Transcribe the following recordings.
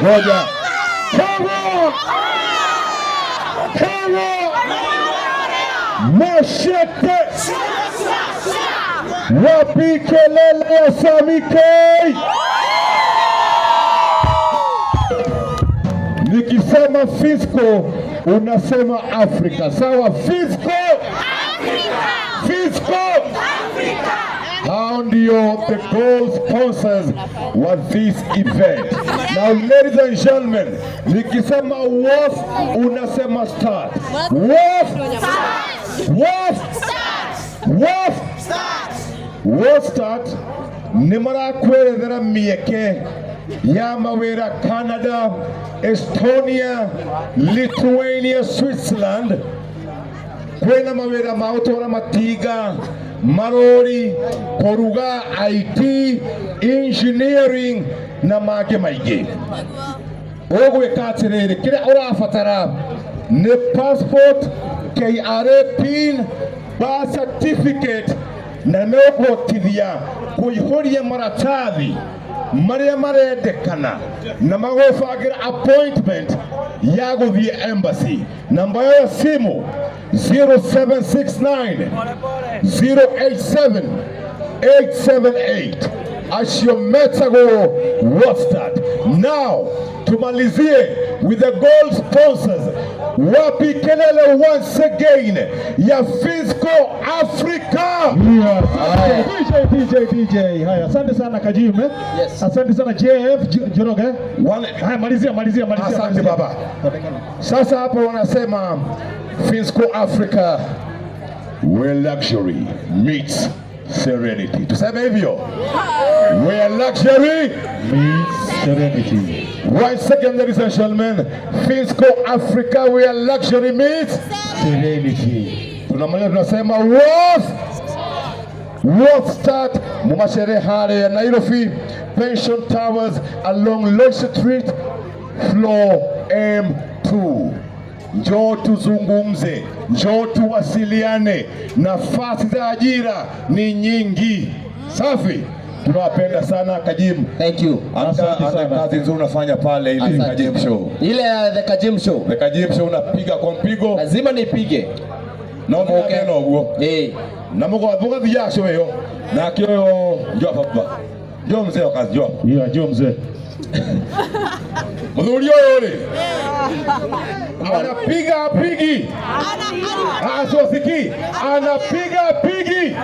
Ngoja. Power! Power! Mashete! Wapi kelele ya Sami K? Nikisema Fisco unasema Afrika. Sawa, Fisco! Fisco! Hao ndio the gold sponsors wa this event. Now ladies and gentlemen, nikisema WAF unasema start. WAF! WAF! WAF! WAF start nĩ marakwerethera mĩeke ya mawĩra Canada, Estonia, Lithuania, Switzerland. Kwĩna mawĩra ma gũtwara matinga, marori, kũruga, IT, engineering na mangĩ maingĩ. Ũgwĩka atĩrĩrĩ, kĩrĩa ũrabatara nĩ passport, KRA PIN, birth certificate na megũkũhotithia kũihũria maratathi marĩa marendekana na magũbangĩra appointment ya gũthiĩ embassy. Namba yao ya simu 0769 087 878, acio metagwo WhatsApp. Now tumalizie with the gold sponsors. Wapi kelele once again ya Fisco Africa? Yeah, DJ, DJ, DJ. Haya, asante sana Kajim. Eh? Yes. Asante sana JF Njoroge. One, Haya, malizia, malizia, malizia. Asante malizia. baba. Sasa hapa wanasema Fisco Africa, where luxury meets serenity. Tuseme hivyo, where luxury meets serenity. Once again, ladies and gentlemen, Fisco Africa, where luxury meets serenity. Tunamaliza tunasema worth start mumasherehe harĩa Nairobi Pension Towers along Lodge Street, floor M2. Njoo tuzungumze, njoo tuwasiliane, nafasi za ajira ni nyingi. Safi, tunawapenda sana Kajim. Thank you. Asante Anga sana. Kazi nzuri unafanya pale ile Asante. Kajim Show. Ile ya The Kajim Show. The Kajim Show unapiga kwa mpigo. Lazima nipige. Na okay. Noguo. Eh. Na mugathiaga show ĩyo nake ũyũ, njoo baba, njoo mzee wa kazi, njoo. Yeah, njoo mzee. Mũthuri ũyũ rĩ anapiga apigi asiwasikii, anapiga apigi.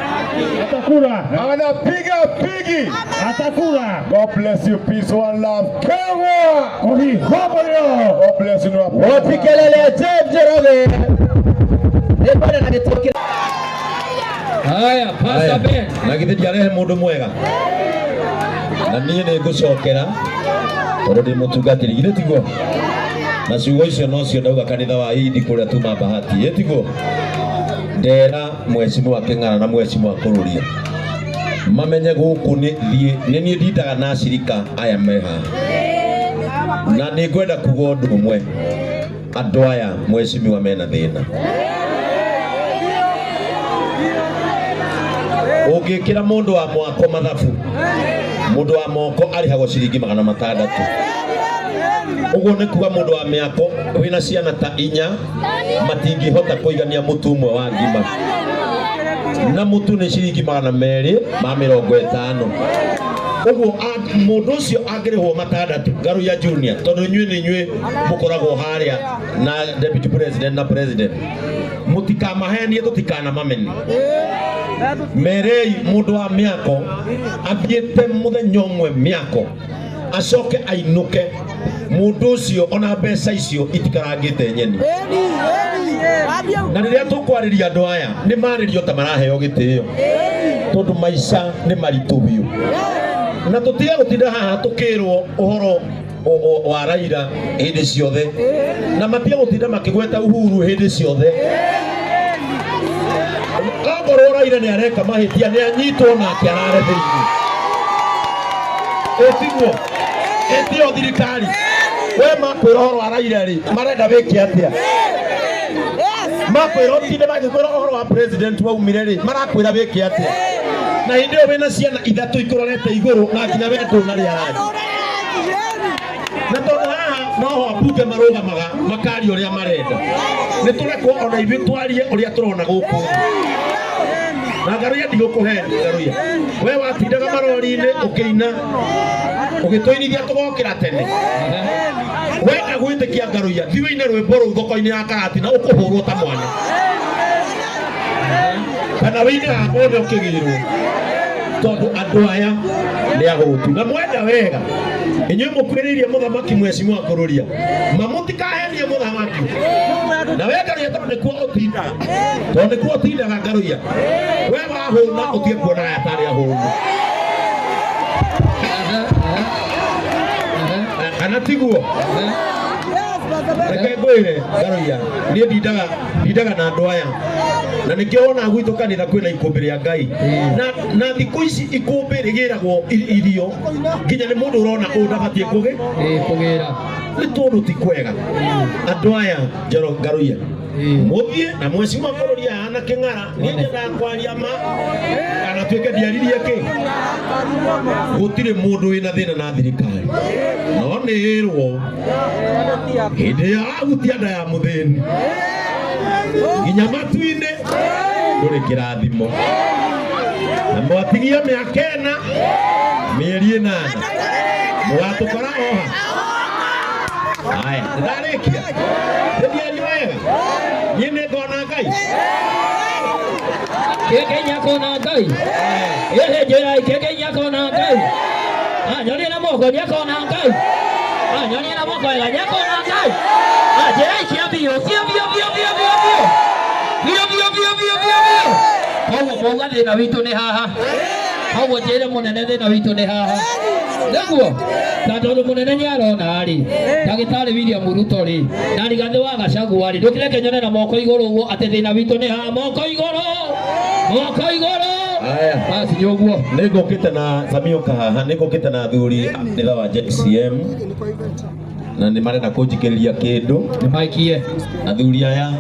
Atakula. Anapiga apigi. Atakula. God bless you, peace, one love, Kewa. Ohi homo. God bless you. Wapi kelele ya Jeff Njoroge? Nĩngwenda na gĩtĩ. Haya, Pastor Ben. Na githĩ ndiarehe mũndũ mwega? Na niĩ nĩ ngũcokera tondũ ndĩ mũtungatĩri, githĩ tiguo? Na ciugo icio nocio ndauga kanitha wa Idi kũrĩa tuma bahati, ĩ tiguo? Ndera mheshimiwa Kĩng'ara na mheshimiwa Kũrũria mamenye gũkũ nĩ thiĩ nĩ niĩ ndindaga na acirika aya me haha, na nĩ ngwenda kuga ũndũ ũmwe, andũ aya mheshimiwa mena thĩna. Ũngĩkĩra mũndũ wa mwako mathabu, mũndũ wa moko arĩhagwo ciringi 600. Ũguo nĩ kuga mũndũ wa mĩako wĩna ciana ta inya matingĩhota kũigania mũtu ũmwe wa ngima, na mũtu nĩ ciringi 250. Ũguo mũndũ ũcio angĩrĩhwo 600 Ngaruiya Junior, tondũ inyuĩ nĩ inyuĩ mũkoragwo harĩa na deputy president na president, mũtikamahenie, tũtikanamamene. Merei mũndũ wa mĩako athiĩte mũthenya ũmwe mĩako acoke ainũke, mũndũ ũcio ona mbeca icio itikarangĩte nyeni. Na rĩrĩa tũkwarĩria andũ aya nĩ marĩrio ta maraheo gĩtĩo, tondũ maica nĩ maritũ biũ, na tũtige gũtinda haha tũkĩrwo ũhoro wa Raila hĩndĩ ciothe, na matige gũtinda makĩgweta Uhuru hĩndĩ ciothe. Akorwo Raila nĩ areka mahĩtia, nĩ anyitwo nake arare thĩinĩ, ĩtiguo ĩtio thirikari. We makwĩra ũhoro wa Raila rĩ, marenda wĩke atĩa? Makwĩra ũtinde magĩkwĩra ũhoro wa president waumire rĩ, marakwĩra wĩke atĩa? Na hĩndĩ ĩyo wĩna ciana ithatũ ikũrorete igũrũ na nginya we ndũnarĩa rangi. Na tondu haha noho ambunge marugamaga makaria uria marenda. Nĩ tũrekwo ona ithuĩ twarie ũrĩa tũrona gũkũ. Na Ngaruiya ndigũkũhe Ngaruiya. We watindaga marori-inĩ ũkĩina ũgĩtũinithia tũgokĩra tene. Wenda gwĩtĩkia Ngaruiya thiĩ ũine rwĩmbo rũu thoko-inĩ ya Karatina ũkũhũrwo ta mwana. Kana wĩine haha wone ũkĩgĩrwo. Tondũ andũ aya nĩ agũtu na mwenda wega. Inyuĩ mũkuhĩrĩirie mũthamaki mheshimiwa Kururia. Mamũtikahenie mũthamaki. Na we Ngaruiya tondũ nĩkuo ũtindaga. Tondũ nĩkuo ũtindaga Ngaruiya. We wahũna ũtige kuona aya tarĩ ahũnu. Kana tiguo? Reke ngwĩre Ngaruiya, niĩ ndindaga na andũ aya. Na nĩkĩo wonaga gwitũ kanitha kwĩna ikũmbĩ rĩa Ngai. Na thikũ ici ikũmbĩ rĩgĩragwo irio nginya nĩ mũndũ ũrona ũũ ndabatiĩ kũgĩra. Nĩ tondũ ti kwega. Andũ aya Njoro Ngaruiya mũthiĩ na mheshimiwa Kururia ahana kĩng'ara. Niĩ nyendaga kwaria ma kana tuĩke ndiaririe kĩ. Gũtirĩ mũndũ wĩna thĩna na thirikari. No nĩ ĩrwo hĩndĩ ya ahutia nda ya mũthĩni nginya matu-inĩ ndũrĩ kĩrathimo. Na mwatigia mĩaka ĩna mĩeri ĩnana mũgatũkora oha. Aya nĩndarĩkia. Nĩndiaria wega. Niĩ nĩngona Ngai. Kĩngĩ nyakona Ngai. Ĩhĩ njĩrai kĩngĩ nyakona Ngai. Nyonie na moko nyakona Ngai. Nyonie na moko wega nyakona Ngai. Njĩrai cia biũ cia biũ biũ biũ biũ biũ. Biũ biũ biũ biũ biũ biũ. Koguo mwauga thĩna witũ nĩ haha. Koguo njĩre mũnene thĩna witũ nĩ haha. Nĩguo ta tondũ mũnene nĩarona rĩ ndagĩtarĩ William Ruto rĩ na Rigathĩ wa Gachagua rĩ ndũkĩreke nyone na moko igũrũ ũguo atĩ thĩna witũ nĩ haha. Moko igũrũ, moko igũrũ. Aya basi nĩ ũguo. Nĩngũkĩte na Samio Kahaha, nĩngũkĩte na athuri nitha wa JCM na nĩ marenda kũnjikĩrĩria kĩndũ. Nĩmaikie. Athuri aya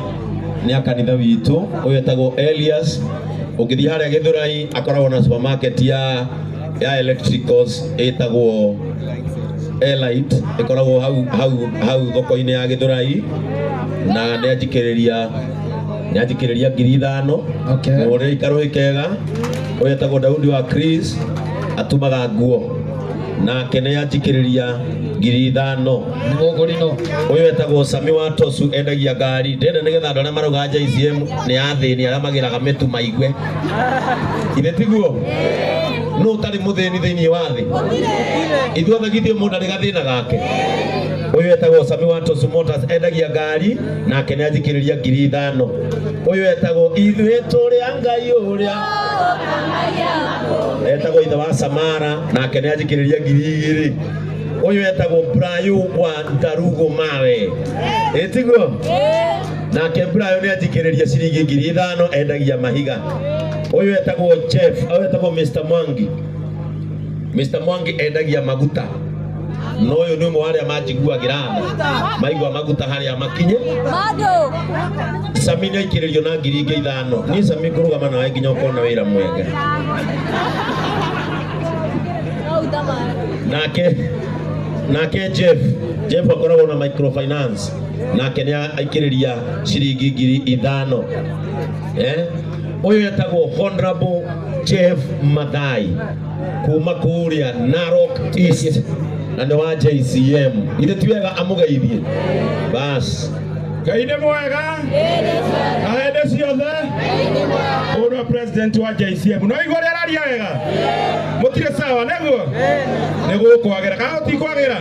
nĩ a kanitha witũ. Ũyũ etagwo Elias. Ũngĩthiĩ harĩa Gĩthũrai akoragwo na supermarket ya electricals ĩtagwo Elite, ĩkoragwo hau hau hau thoko-inĩ ya Gĩthũrai na nĩanjikĩrĩria 5,000. Okay. Mũrĩ ikarũĩ kega. Ũyũ etagwo Daudi wa Chris atumaga nguo nake nĩanjikĩrĩria 5,000. Nĩ mũgũrino. Ũyũ etagwo Sami wa Tosu endagia ngari. Ndĩrenda nĩgetha andũ arĩa marauga JCM nĩ athĩni arĩa magĩraga mĩtu maigue. Ithe tiguo? Nũ ũtarĩ mũthĩni thĩinĩ wa thĩ? Ithuothe githĩ mũndũ arĩ gathĩna gake. Ũyũ etagwo Sami wa Tosu Motors endagia ngari nake nĩanjikĩrĩria 5,000. Ũyũ etagwo ithuĩ tũrĩ a Ngai ũrĩa etagwo ithe wa Samara nake nĩanjikĩrĩria 2,000. Ũyũ etagwo Brayo wa Ndarugo Mawe. Ĩtiguo? Nake Brayo nĩanjikĩrĩria ciringi 5,000 endagia mahiga. Ũyũ etagwo Jeff, ũyũ etagwo Mr Mwangi. Mr Mwangi endagia maguta. No ũyũ nĩ ũmwe wa arĩa manjiguagĩra tha. Maigua maguta harĩa makinye. Sami nĩaikĩrĩrio na 5,000. Niĩ Sami ngũrũgama nawe nginya ũkona wĩra mwega. Nake Jeff akoragwo na microfinance nake nĩaikĩrĩria ciringi 5,000. Ũyũ etagwo Honorable Jeff Mathai kuma kũrĩa Narok East na nĩ wa JCM. Ithe ti wega amũgeithie. Bas. Ngai nĩ mwega na hĩndĩ ciothe. Ũyũ nĩwe president wa JCM. No igua ũrĩa araria wega? Mũtirĩ sawa nĩguo? Nĩ gũkwagĩra kana gũtikwagĩra?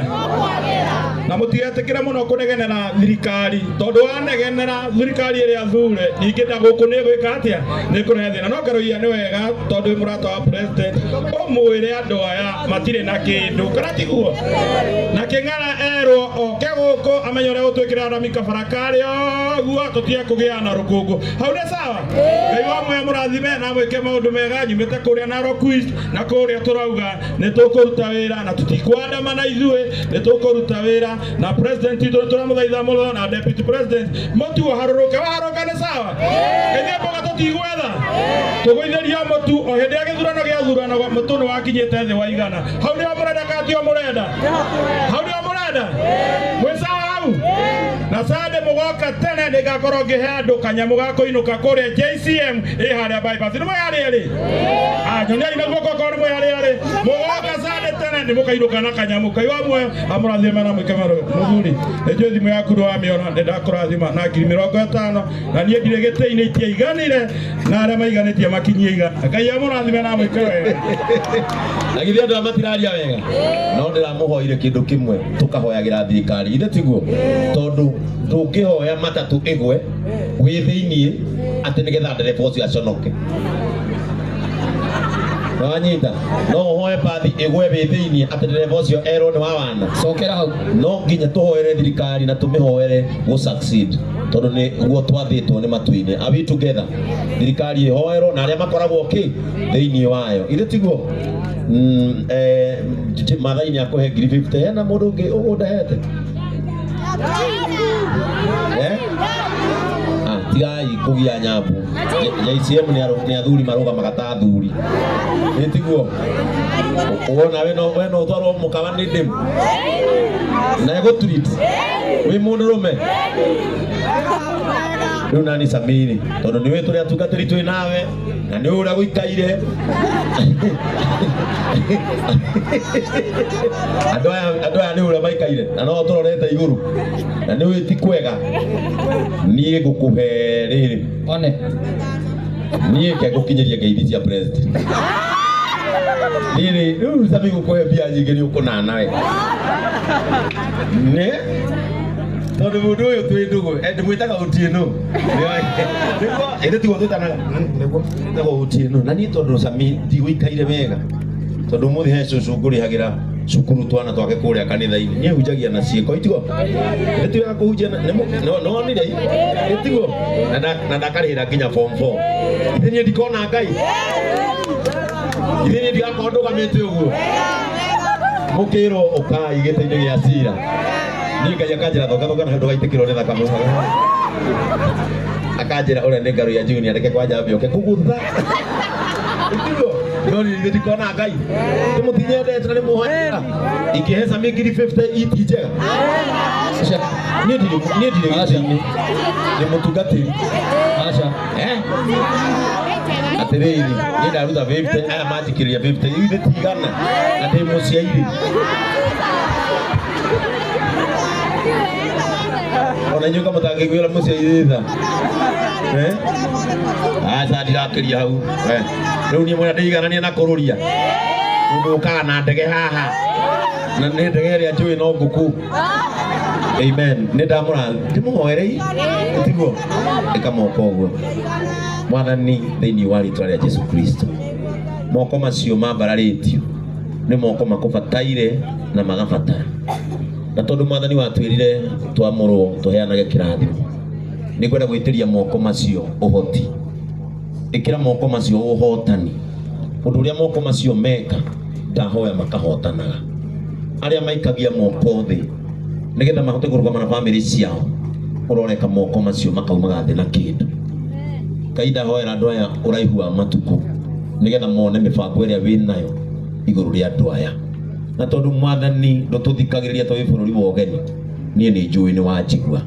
Na mũtigetĩkĩre mũno kũnegenera thirikari tondũ wanegenera thirikari ĩrĩa thure ningĩ na gũkũ nĩ ĩgwĩka atĩa? Nĩ ĩkũrehe thĩna. No Ngaruiya nĩ wega tondũ wĩ mũrata wa president ũmwĩre andũ aya matirĩ na kĩndũ kana tiguo? Na Kĩng'ara Erwo oke gũkũ amenye ũrĩa gũtwĩkĩra rami kabara karĩa ũguo tũtige kũgĩa na rũkũngũ. Hau nĩ sawa? Ngai wa muoyo mũrathime na mwĩke maũndũ mega. Nyumĩte kũrĩa Narok East na kũrĩa tũrauga nĩ tũkũruta wĩra na tũtikwandamana ithuĩ, nĩ tũkũruta wĩra na president witũ nĩ tũramũthaitha mũno na deputy president mũtu ũharũrũke. Waharũrũka nĩ sawa? Ithuĩ mboga tũtigwetha, tũgũithĩria mũtu o hĩndĩ ya gĩthurano gĩathuranagwo mũtu nĩ wakinyĩte thĩ wa igana. Hau nĩho mũrenda kana tio mũrenda? Hau nĩho mũrenda? Mwĩ sawa hau? Na Sunday mũgoka tene nĩngakorwo ngĩhe andũ kanyamũ ga kũinũka kũrĩa JCM ĩ harĩa bypass. Nĩ mwĩ harĩa rĩ? Nyoniai na guoko okorwo nĩ mwĩ harĩa rĩ. Mũgoka Sunday tene nĩ mũkainũka na kanyamũ. Ngai wa muoyo amũrathime na mwĩke maũndũ. Mũthuri, nĩ njũĩ thimũ yaku nĩwamĩona, nĩ ndakũrathima na 50,000 na niĩ ndirĩ gĩtĩ-inĩ itiaiganire na arĩa maiganĩtie makinyie igana. Ngai amũrathime na amwĩke wega. Na githĩ andũ aya matiraria wega? No ndĩramũhoire kĩndũ kĩmwe, tũkahoyagĩra thirikari, ithe tiguo? Tondũ ndũngĩhoya matatũ ĩgwe wĩ thĩiniĩ atĩ nĩgetha ndereba ũcio aconoke. Nĩwanyita? No ũhoe bathi ĩgwe wĩ thĩiniĩ atĩ ndereba ũcio erwo nĩ wa wana. Cokera hau. No nginya tũhoere thirikari na tũmĩhoere gũ succeed tondũ nĩguo twathĩtwo nĩ matu-inĩ. Are we together? Thirikari ĩhoerwo na arĩa makoragwo kĩ thĩiniĩ wayo, ithe tiguo? Maathai nĩ akũhe 50,000. Hena mũndũ ũngĩ ũndehete? Eh? Tigai kũgia nyambu. JCM nĩ athuri marũgamaga ta athuri. Ĩ tiguo? Wona we no we no ũtwarwo mũkawa nĩ ndĩmu na ĩgũtreat wĩ mũndũrũme. Rĩu nani Samiri, tondũ nĩũĩ tũrĩ atungatĩri twĩ nawe na nĩũĩ ũrĩa gũikaire. Andũ aya nĩ ũrĩa maikaire na no tũrorete igũrũ na nĩũĩ ti kwega. Niĩ ngũkũhe rĩrĩ. One. Niĩ ke ngũkinyĩria ngeithi cia president. Rĩrĩ, rĩu Sami gũkũhe mbia nyingĩ nĩ ũkũnana we. Nĩ? Tondũ mũndũ ũyũ twĩ ndũgũ, ndĩmwĩtaga Otieno. Nĩguo, ĩndĩ tiguo twĩtanaga. Nĩguo, twĩtagwo Otieno. Na niĩ tondũ Sami ndigũikaire wega. Tondũ ũmũthĩ he cũcũ ngũrĩhagĩra cukuru twana twake kũrĩa kanitha-inĩ. Niĩ hunjagia na ciĩko, itiguo? Nĩ ti wega kũhunjia na, nĩ wonire? Nĩ tiguo? Na ndakarĩhĩra nginya form 4. Ithe niĩ ndikona Ngai. Ithe niĩ ndigakorwo ndũgamĩte ũguo. Mũkĩrwo ũkai gĩtĩ-inĩ gĩa cira. Niĩ Ngai akanjĩra thonga thonga na ndũgaitĩkĩrwo nĩ thakame. Akanjĩra ũrĩa nĩ Ngaruiya Junior, reke kwanja mbĩũke kũgũtha. Itiguo? No niĩ ithe ndikona Ngai. Nĩ mũtinyendete na nĩ mũhoyaga. Ingĩhe Sami 50,000 iti njega. Niĩ ndirĩ gĩtĩ-inĩ. Nĩ mũtungatĩri. Aca. Atĩrĩrĩ, niĩ ndaruta 50, aya manjikĩrĩria 50, rĩu ithe ti igana, na ndĩ mũciairĩ. Ona inyuĩ ka mũtangĩiguĩra mũciairĩ tha. Aca, ndirakĩria hau. Rĩu niĩ mwena ndĩiganania na kũrũria. Mũndũ ũkaga na ndege haha. Na nĩ ndege ĩrĩa njũĩ no ngũkũ. Amen. Nĩ ndamũrathima. Ndĩmũhoerei? Tiguo? Ĩka moko ũguo. Mwathani, thĩinĩ wa rĩtwa rĩa Jesu Kristo, moko macio mambararĩtio nĩ moko makũbataire na magabatara. Na tondũ Mwathani watwĩrire twamũrwo tũheanage kĩrathimo, nĩ ngwenda gwĩtĩria moko macio ũhoti. Ĩkĩra moko macio ũhotani. Ũndũ ũrĩa moko macio meka, ndahoya makahotanaga. Arĩa maikagia moko thĩ nĩgetha mahote kũrũgama na bamĩrĩ ciao, ũroreka moko macio makaumaga thĩ na kĩndũ. Ngai ndahoera andũ aya ũraihu wa matukũ nĩgetha mone mĩbango ĩrĩa wĩnayo igũrũ rĩa andũ aya. Na tondũ Mwathani ndũtũthikagĩrĩria twĩ bũrũri wa ũgeni, niĩ nĩ njũĩ nĩ wanjigua.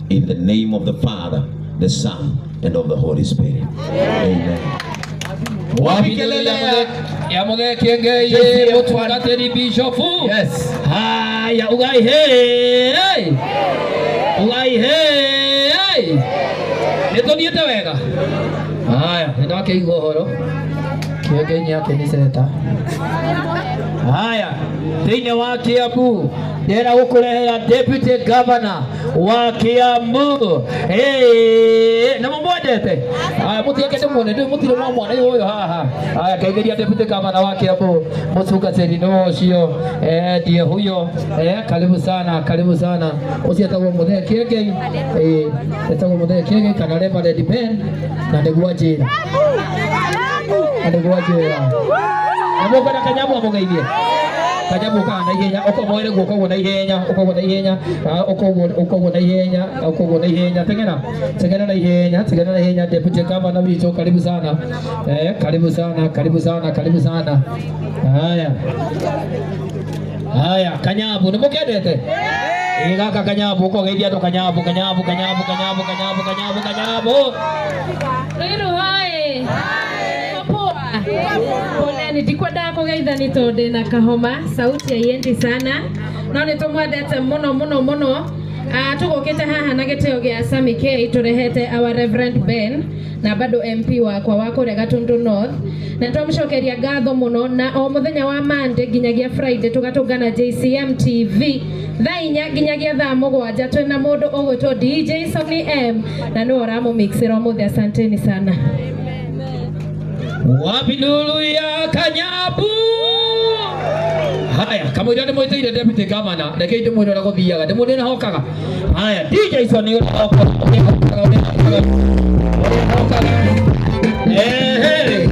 In the name of the Father, the Son, and of the Holy Spirit. Amen. Wapi kelele ya Muthee Kiengei mũtungatĩri Bishop? Yes. Haya, ugai hey. Ugai hey. Nĩ tũthiĩte wega? Haya, nĩ ndakĩigua ũhoro. Kiengei nĩ akĩniceta. Haya, thĩinĩ wa Kiambu Ndĩrenda gũkũrehera deputy governor wa Kiambu. Eh, na mũmwendete? Aya mũtigeke ndĩmuone, ndĩ mũtirĩ mwamwona ũyũ haha. Aya kaithĩria deputy governor wa Kiambu mũtungatĩri nĩ ũcio. Eh, ndiye huyo. Eh, karibu sana, karibu sana. Ũcio etagwo Mũthee Kĩengei. Eh, etagwo Mũthee Kĩengei kana Reverend Ben na nĩguo anjĩra. Na nĩguo anjĩra. Na mũkwenda Kanyamu amũgeithie? Kanyamu ũkaga na ihenya, ũkomoere guoko ũguo na ihenya, ũkoguo na ihenya, ũkoguo ũkoguo na ihenya, ũkoguo na ihenya, teng'era, teng'era na ihenya, teng'era na ihenya. Deputy Governor witũ, karibu sana. Eh, karibu sana, karibu sana, karibu sana. Haya. Haya, Kanyabu, nĩ mũkendete? Ĩ gaka Kanyabu, ũkogeithia andũ Kanyabu, Kanyabu, Kanyabu, Kanyabu, Kanyabu, Kanyabu, Kanyabu. Ruiru hoĩ. Poa. Poleni, ndikwendaga kũgeithani tondũ ndĩna kahoma, sauti haiendi sana, no nĩ tũmwendete mũno mũno mũno. Tũgũkĩte haha na gĩtĩo gĩa Sammy K, tũrehete our Reverend Ben na bado MP wakwa wa kũrĩa Gatundu North, na twamũcokeria ngatho mũno, na o mũthenya wa Monday nginyagia Friday tũgatũngana JCM TV thaa 4 nginyagia thaa 7, twĩna mũndũ ũgwĩtwo DJ Sony M na nĩwe ũramũmixĩra ũmũthĩ. Asanteni sana. Wapi lulu ya Kanyabu? Haya, kamũira nĩ mwĩtĩire deputy governor, reke ndĩmwĩre ũrĩa gũthiaga, ndĩmwĩre ũrĩa hokaga. Haya, DJ Sony ũrĩa hokaga, ũrĩa hokaga, ũrĩa hokaga, ũrĩa hokaga. Ehe.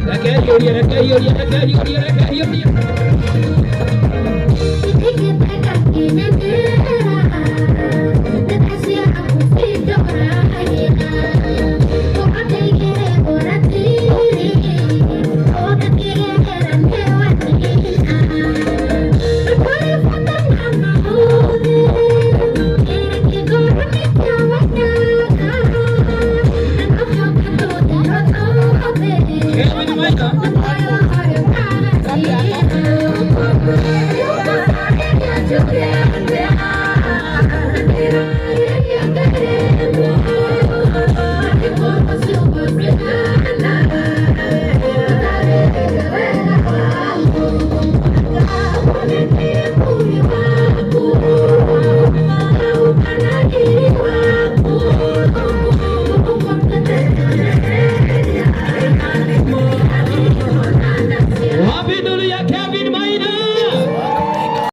Reke hiũrie, reke hiũrie, reke hiũrie, reke hiũrie.